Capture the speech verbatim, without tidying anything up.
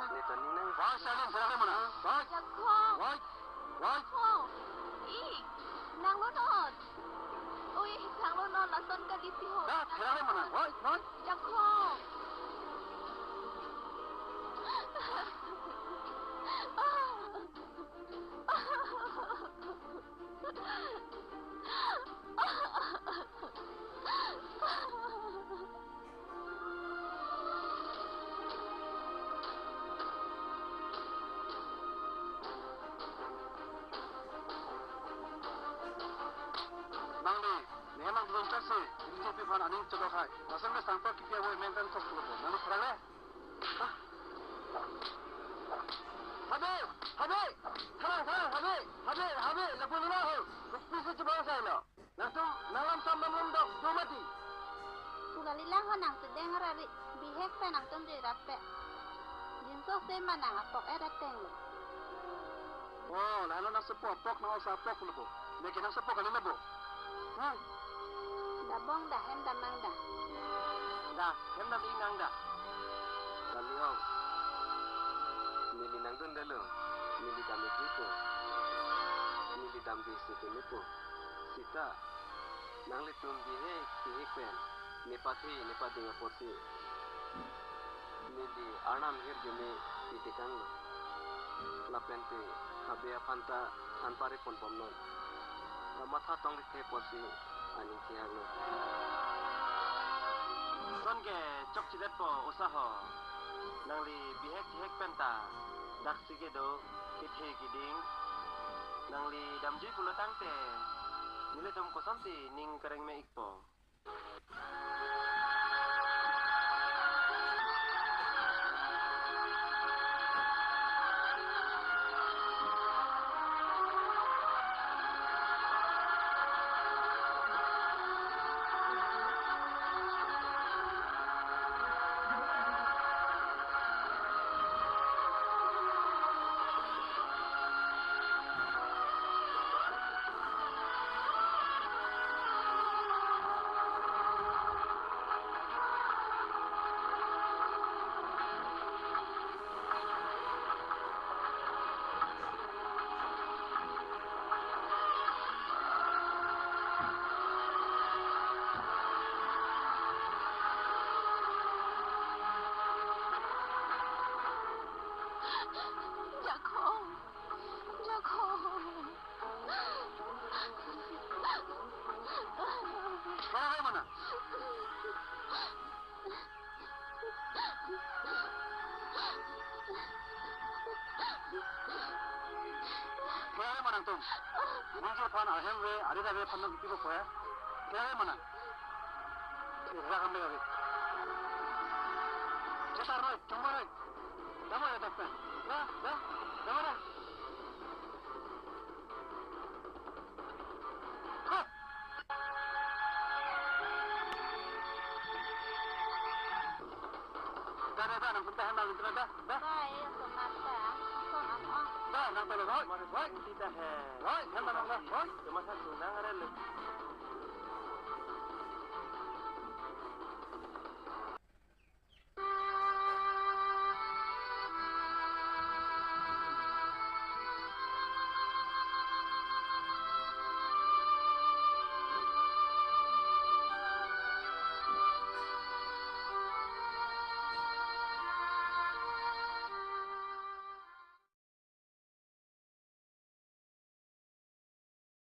Neta ninang. Wai, Charlene, serang mana? Wai. Jakong. Wai. Wai. Oh. Ih, nanglo non. Oi, nanglo non, lason kali si ho. Dah, serang mana? Wai, wai. Jakong. Nangli, ne hemang dun chak si, B J P aphan aning chodok hai. Lason ke sangpa kipi avo maintain sok pulo. Nangli pherang le? Habe! Habe! Tharang, tharang, habe! Habe! Habe! Lapu nina ho! Kopi si chibang sai lo. Nangtum, nanglam tam namlam dok, do mati. Pu kalilang ho nang chedeng arari, bihek pen nangtum rirap pe. Jinso se ma nang apok et ateng lo. Oh, lalo nang sepo apok, nang osa apok lo bo. Neke nang sepo kali lo bo. Hmm. Dabong da, hem damnang da. Da, hem dam-ingnang da. Kali ho. Neli nangdun dalo. Neli dam-ikpo. Neli damde si keme po. Sita, nanglitum bihek bihek pen nepathe nepading apotsi neli arnam hirjume pitekanglo. Lapen te Habe aphan ta than pare ponbomnon. Kamatha tong rithe apotsi aning kehaklo. Lason ke chokchedetpo osa ho. Nangli bihek bihek pen ta daksi kedo, kethe keding. Nangli damjui pulo tangte, nelitum kosonsi ning kereng me-ikpo. Jakong, Jakong. Pherang mana? Pherang mana nangtum? Nangji aphan ahem ave, ari ave aphan nang kipi bo koya. Pherang mana? Pherang kami ave. Chetar noi, chungmar noi. Dama ya dakpe. Da, da, dama da. Da, da, da, nangtum ta hem nang da, da. Ba, eh, so mata, so am, oh. Da, nang ta lo, hoi, hoi. Kita he. Hoi, hem nang da, hoi. Cuma satu nang ada lo.